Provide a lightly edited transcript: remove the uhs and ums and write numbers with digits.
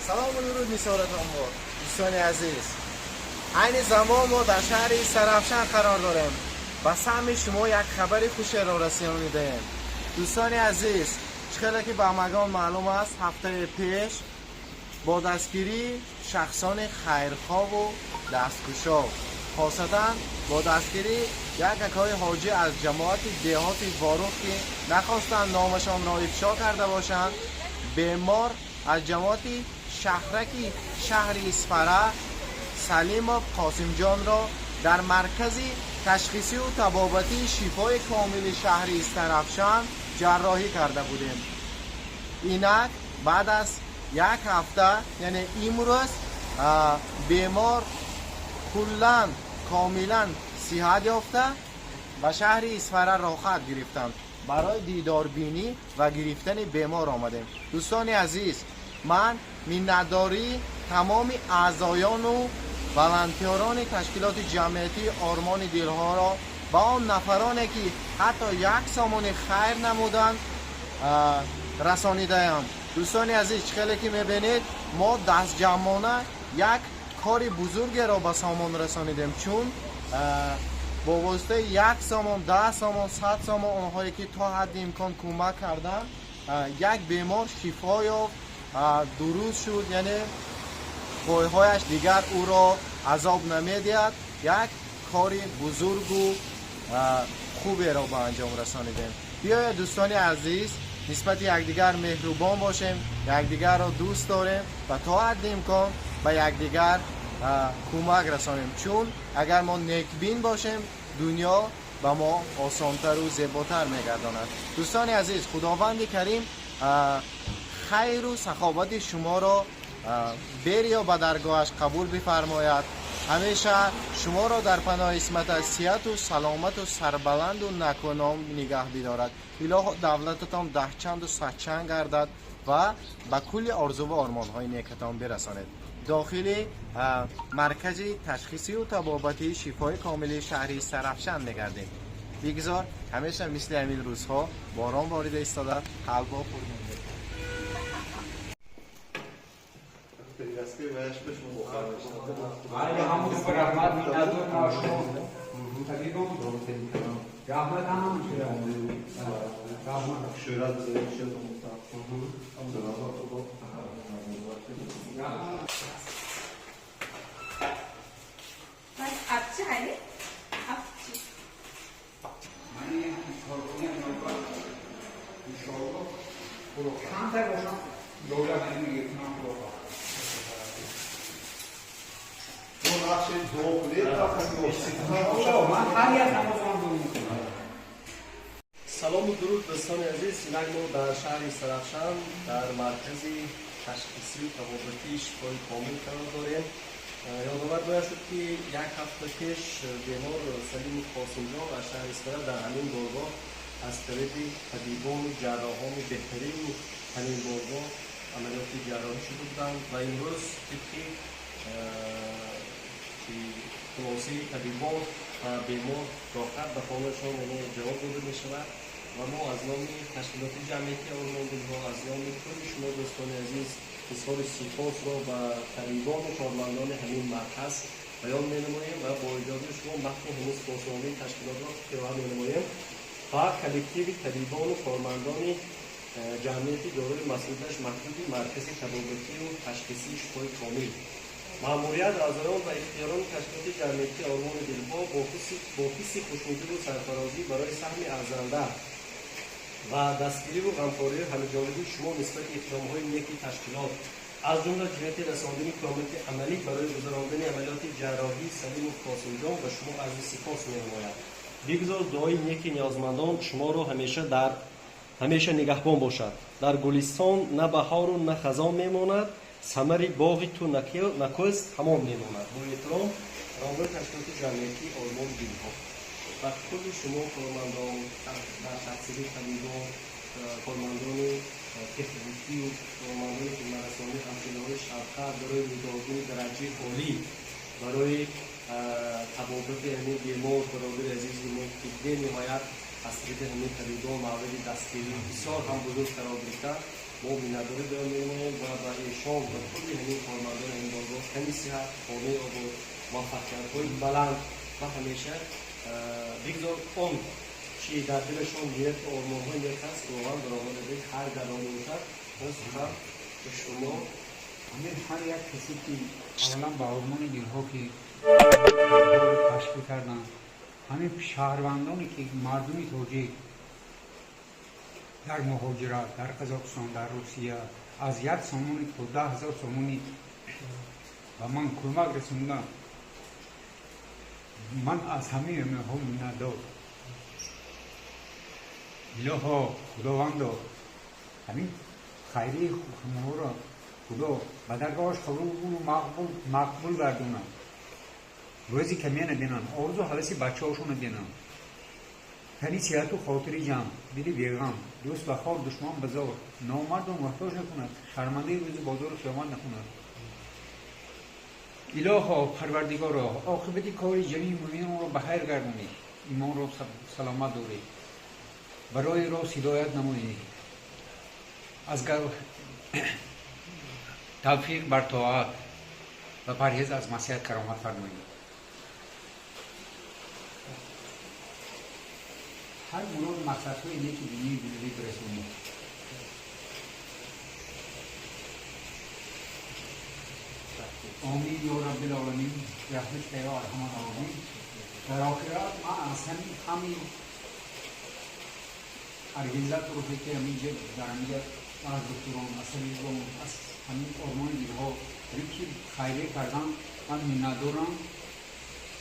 Салому дуруд нисоратон бод, дӯстони азиз. Айни замон мо дар шаҳри Истаравшан қарор дорем. Ба самъи шумо як хабари хушеро расонидаем. Дӯстони азиз, чӣ хеле ки ба ҳамагон маълум аст, ҳафтаи пеш бо дастгирии шахсони хайрхову дасткушо, хосатан бо дастгирии як акои ҳоҷӣ аз ҷамоати деҳоти Ворух, ки нахостанд номашонро ифшо карда бошанд, бемор аз ҷамоати шаҳраки шаҳри Исфара Салимов Қосимҷонро дар маркази ташхисию табобатии Шифои комили шаҳри Истаравшан ҷарроҳӣ карда будем. Инак баъд аз як ҳафта, яъне имрӯз, бемор куллан комилан сиҳат ёфта, ба шаҳри Исфара роҳат гирифтанд. Барои дидорбинӣ ва гирифтани бемор омадем. Дӯстони азиз, ман миннатдории тамоми аъзоёну волонтёрони ташкилоти ҷамъиятии Ормони дилҳоро ба он нафароне, ки ҳатто як сомони хайр намуданд, расонидаям. Дӯстони азиз, чӣ хеле ки мебинед, мо дастҷамъона як кори бузургеро ба сомон расонидем, чун бо воситаи 1 сомон, 10 сомон, 100 сомон онҳое ки то ҳадди имкон кӯмак карданд, як бемор шифо ёфт, дуруст шуд, яъне пойҳояш дигар ӯро азоб намедиҳад. Як кори бузургу хуберо ба анҷом расонидем. Биёед, дӯстони азиз, нисбати якдигар меҳрубон бошем, якдигарро дӯст дорем ва то ҳадди имкон ба якдигар кӯмак расонем, чун агар мо некбин бошем, дунё ба мо осонтару зеботар мегардонад. Дӯстони азиз, Худованди Карим хайру саховати шуморо бериё ба даргоҳаш қабул бифармояд. Ҳамеша шуморо дар паноҳи исматаш сиҳату саломату сарбаланду накуном нигаҳ бидорад. Илоҳо, давлататон даҳчанду садчанд гардад ва ба кулли орзуву ормонҳои некатон бирасонед. Дохили маркази ташхисию табобатии Шифои комили шаҳри Истаравшан мегардем. Бигзор ҳамеша мисли ҳамин рӯзҳо борон ворида истода, қалбҳо пурнур. Бале, ҳамон раҳмат, миннатдор шумо. Табибон. Раҳмат ҳамон. Раҳмат. Шӯҳрат. من ابچی هنی؟ ابچی. من کارخونه انشاءالله خدا کمتر باشم دولت میگه خدا. من هر یک نمازم دو میکنم. Салому дуруд, дӯстони азиз. Инак мо дар шаҳри Истаравшан дар маркази ташхисию табобатии Шифои комил қарор дорем. Ёдовар бояд шуд, ки як ҳафта пеш бемор Салимов Қосимҷон аз шаҳри Исфара дар ҳамин боргоҳ аз тарафи табибону ҷарроҳони беҳтарини ҳамин боргоҳ амалиёти ҷарроҳӣ шуда буданд ва имрӯз тибқи хулосаи табибон ба бемор роҳат ба хонаашон, яъне ҷавоб дода мешавад. Ва мо аз номи ташкилоти ҷамъиятии Ормондилҳо, аз номи кулли шумо, дӯстони азиз, изҳори сипосро ба табибону кормандони ҳамин марказ баён менамоем ва бо иҷозаи шумо матни ҳамин сипосномаи ташкилотро қироат менамоем. Ба коллективи табибону кормандони ҷамъияти дорои масъулияташ маҳдуди маркази табобатию ташхисии Шифои комил, маъмурият, аъзоён ва ихтиёрони ташкилоти ҷамъиятии Ормони дилҳо бо ҳисси хушнудиву сарфарозӣ барои саҳми арзанда ва дастгириву ғамхории ҳамаҷонибии шумо нисбати иқдомҳои неки ташкилот, аз ҷумла ҷиҳати расондани кӯмаки амалӣ барои гузарондани амалиёти ҷарроҳии Салимов Қосимҷон, ба шумо арзи сипос менамояд. Бигзор дуои неки ниёзмандон шуморо ҳамеша дар ҳамеша нигаҳбон бошад. Дар гулистон на баҳору на хазон мемонад, самари боғи ту накӯст ҳамон мемонад. Бо эҳтиром, роҳбари ташкилоти ҷамъиятии Ормони дилҳо. Ба кулли шумо кормандон, дар таҳсили табибон, кормандони техникию кормандони хизматрасонии ҳамшираҳои шафқат барои нигоҳубини дараҷаи олӣ барои табобати ҳамин бемор, бародари азизи мо, ки бениҳоят аз тариқи ҳамин табибон мавриди дастгирии бисёр ҳам бузург қарор гирифта. Мо миннатдорӣ баён менамоем ва ба эшон ва кулли ҳамин кормандони ҳамин боргоҳ тани сиҳат, хонаи обод, муваффақиятҳои баланд ва ҳамеша бигзор он чи дар дилашон нияту ормонҳои нек аст, Худованд баромада диҳад, хайр гардонда бошад. Сухан ба шумо. Ҳамин ҳар як касе ки аввалан ба ормони дилҳо ки ташкил карданд, ҳамин шаҳрвандоне ки мардуми тоҷик дар муҳоҷират, дар Қазоқистон, дар Русия аз 1 сомонӣ то 10 000 сомонӣ ба ман кӯмак расонданд, ман аз ҳамаи онҳо миннатдор. Илоҳо, Худовандо, ҳамин хайрии шуморо Худо ба даргоҳаш қабулу мақбул гардонад. Рӯзи камия бинанд, орзу ҳаваси бачаҳошонро бинанд. Тани сиҳату хотири ҷамъ, дили беғам, дӯст ба хор, душман ба зор, номарду муҳтоҷ накунад, шармандаи рӯзи бозору қиёмат накунад. Илоҳо, Парвардигоро, оқибати кори ҷамъии мӯъминонро ба хайр гардонӣ, имонро саломат дорӣ, барои рост ҳидоят намоӣ, аз тавфиқ бар тоат ва парҳез аз маъсият каромат фармоӣ. Ҳар мурод мақсадҳои неки динию дунявӣ бирасонӣ. Омин ё Раббил оламин, раҳматика ё арҳамар роҳимин. Дар охират ман аз ҳамин организаторҳое ки ҳаминҷа дар ҳаминҷа аз духтурон, аз табибон, аз ҳамин ормони дилҳо ки хайрия кардан, ман миннатдорам.